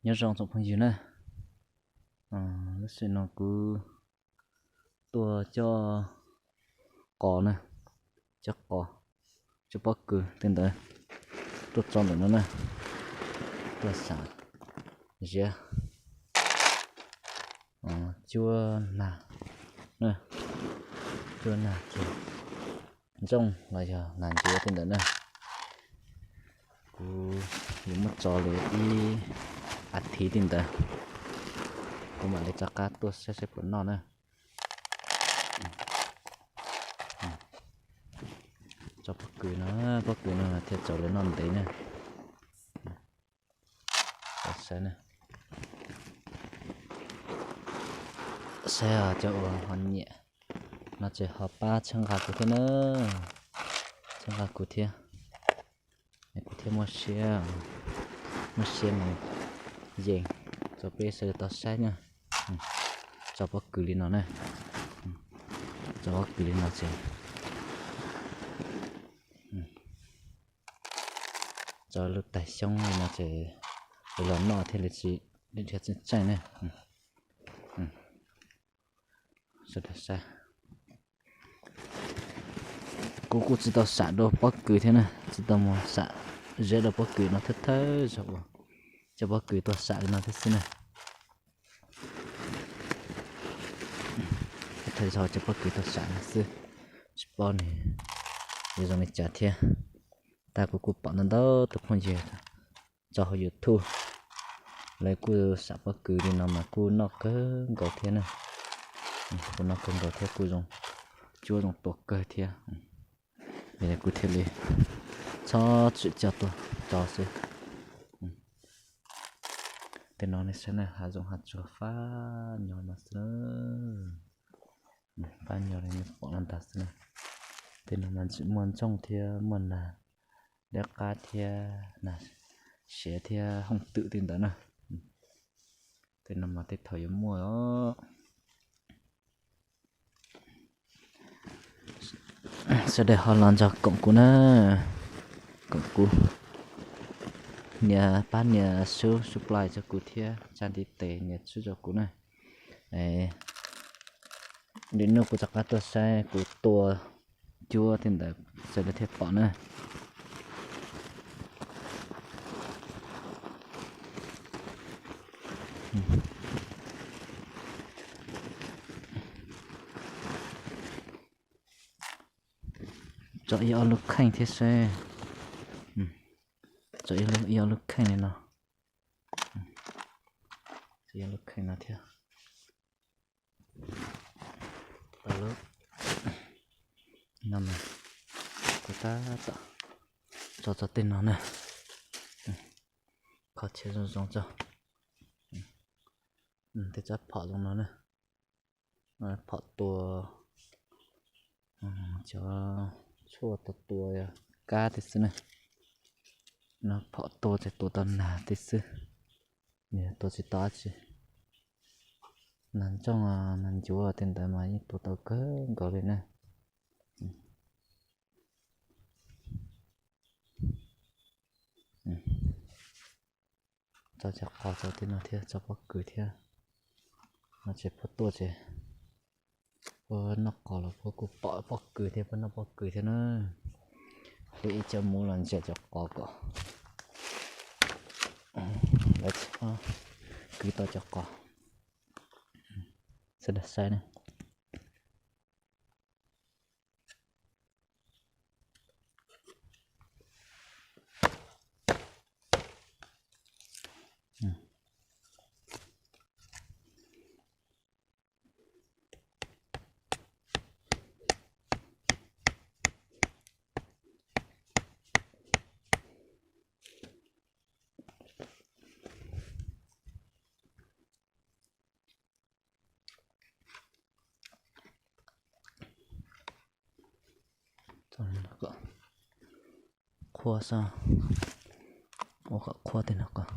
Nyob zoo tsoom phooj ywg na, lub sij hawm no kuv tuaj coj qos na, coj qos, coj pob kws tej ntawd tuaj tso ntawm no na, tuaj sam ziab cuab nag, cuab nag ces ntsooj los yog nas ncuav tej ntawd na. Kuv yuav muab tso li ib as thiv tej ntawd, kuv mam li rov qab tuaj saib saib puas noj na. Tso pob kws no, pob kws no thiaj txaus lawv noj ntev na. Saib, saib cov uas ho nyiam no ces ho pab txhawb nqa kuv thiab na, txhawb nqa kuv thiab, kuv thiaj muaj siab, muaj siab mus yees rau peb sawv daws tau saib na. Tso pob kws li no na, tso pob kws li no ces tso lub tais xyoob li no ces los noj thiaj li tsis dhia txeej tseej ne. Sawv daws saib, kuv kuj tsis tau sam dua pob kws thiab na, tsis tau mus sam ziab dua pob kws no, thawj thawj zaug uas cov pob kws tuaj sam li no thiab xwb na. Thawj zaug cov pob kws tuaj sam no xwb, tsis paub nws yuav zoo li cas thiab. Tab kuv kuj pom ntau ntau tus phooj ywg tso hauv YouTube, lawv kuj sam pob kws li no mas kuj noj kawg nkaus thiab na. Kuj noj kawg nkaus thiab, kuj zoo cuab zoo tua kawg thiab. Yog li kuv thiaj li txhob txwm coj tuaj tso xwb. Tej no nej saib na, hav zoov hav tsuag fab nyo no xwb, fab nyo li nej pom no ntag xwb na. Tej no mas muaj ntsooj thiab muaj nas liab qab thiab nas siav thiab hooj twm tej ntawd na. Tej no mas tej thaum yuav muaj os. Sawv daws ho los nrog koom kuv na, koom kuv, nias pab nias sub subscribe rau kuv thiab tsa ntiv tes nias tswb rau kuv na. Lwm hnub kuv rov qab tuaj saib kuv tua cuab tej ntawd sawv daws thiaj pom na. Tso ib ob lub kheej thiab seb. Tso ib ob lub kheej li no. Ib ob lub kheej no thiab. Tau lawm. No mas kuv tab tom tso txog tej no na. Kho txhiab zoo zoo tso. Tej tsob phom zoo no na. Phom tua, cov tshuaj tua tua kab tej xwb na. No phom tua ces tua tau nag tej xwb, nws tua tsis tau dab tsi. Nas ntsooj nas ncuav tej ntawd mas yeej tua tau kawg nkaus li na. Tso cov qos tso tej no thiab, tso pob kws thiab. No ces puab tuaj ces puab noj qos los puab kuj pom pob kws thiab, puab noj pob kws thiab na. Puab ib co muv los ntsia cov qos kom lawv kwv tau cov qos. Sawv daws saib na. Qhuav xwb, ua kom qhuav tej no kom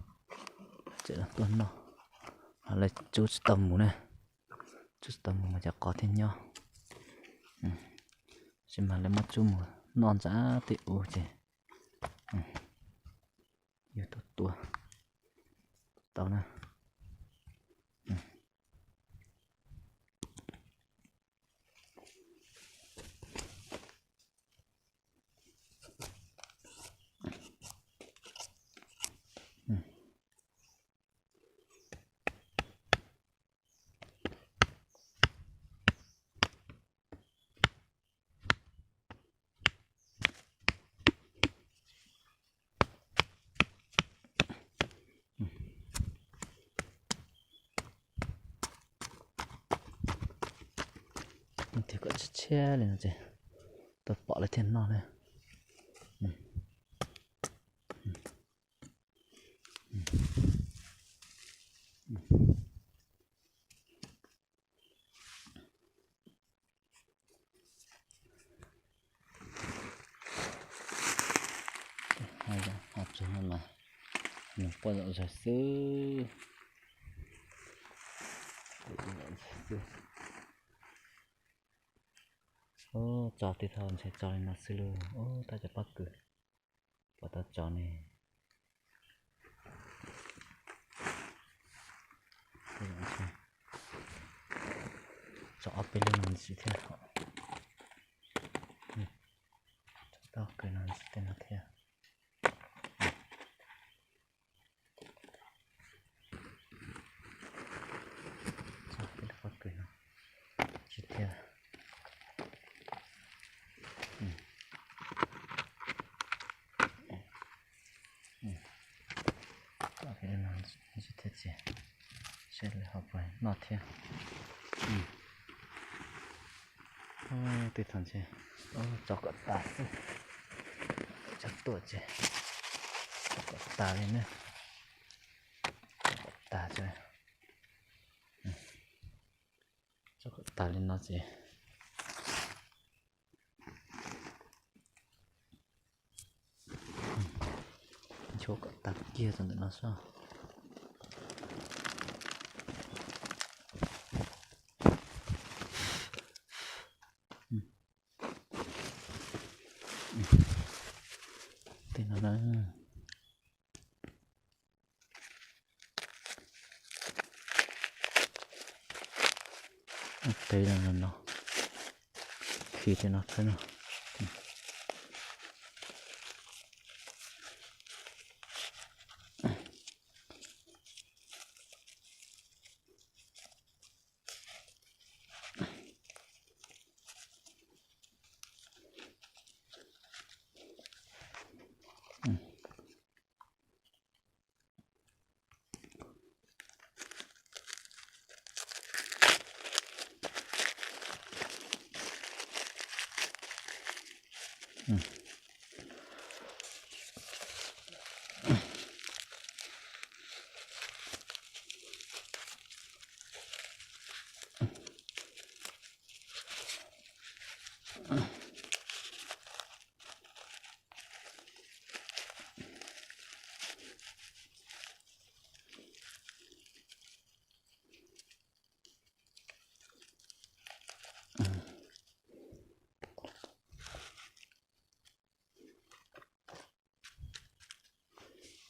tseem tuaj noj. Lawv tsub tsis tau mus na, tsub tsis tau mus mas cov qos thiaj nyob. Tab sis mas lawv muab tsub mus noj ntxa tej ub ces yus tuaj tua, tau na. Thiab kom tshiab tshiab li no ces tau pom lawv thiaj noj na. Ho tsuag no mas nws quaj zom zaws xwb. Ub, tso tib thaum ntshe tso li no xwb lauj. Ub, tab cov pob kws puas tau tso ne. Tso ob peb lub no ntxiv thiab. Tso tau kws no ntxiv tej no thiab. Tso peb lub pob kws no ntxiv thiab. Tso peb lub no ntxiv thiab ces seb lawv ho puas noj thiab. Tej thaum ntshe tso kom tas xwb, tso tuaj ces tso kom tas li na, tso kom tas, tso kom tas li no ces nchuav kom tas kiag rau ntawm no xwb. Tej no na. Tej no no, khi tej no txhawb no.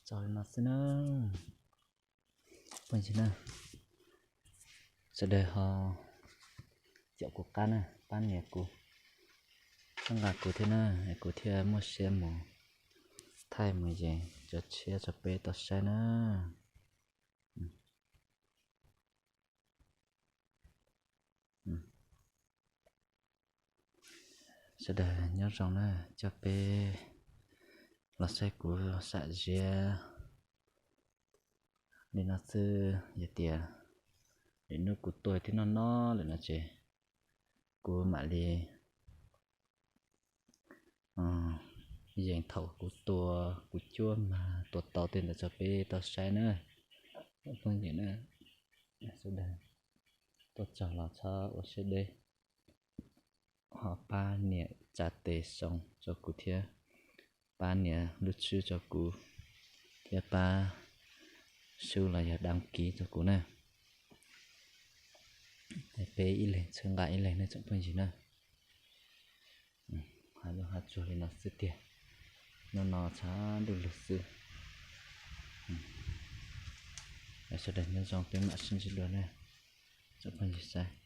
Tso li no xwb na. Phooj ywg na, sawv daws ho caum kuv qab na, pab nias kuv, pab nqa kuv thiab na, es kuv thiaj muaj siab mus thaij mus yees cov tshiab rau peb tau saib na. Sawv daws nyob zoo na, coj peb los saib kuv sam ziab li no xwb. Yog tias lwm hnub kuv tuaj tib noj no lawm no ces kuv mam li yees thaum kuv tua, kuv cuab mag tua tau tej ntawd rau peb tau saib na. Phooj ywg na, sawv daws tuaj txog los txhob ua siab deb, ho pab nias tsa tes xoo rau kuv thiab, pab nias lub tswb rau kuv, thiab pab sub los yog đăng ký rau kuv na. Peb ib leeg txhawb nqa ib leeg na tsoom phooj ywg na. Hais lus hais tsuag li no xwb tiag, hnub no tshav ntuj lug xwb. Sawv daws nyob zoo, peb mam sib ntsib dua na tsoom phooj ywg saib.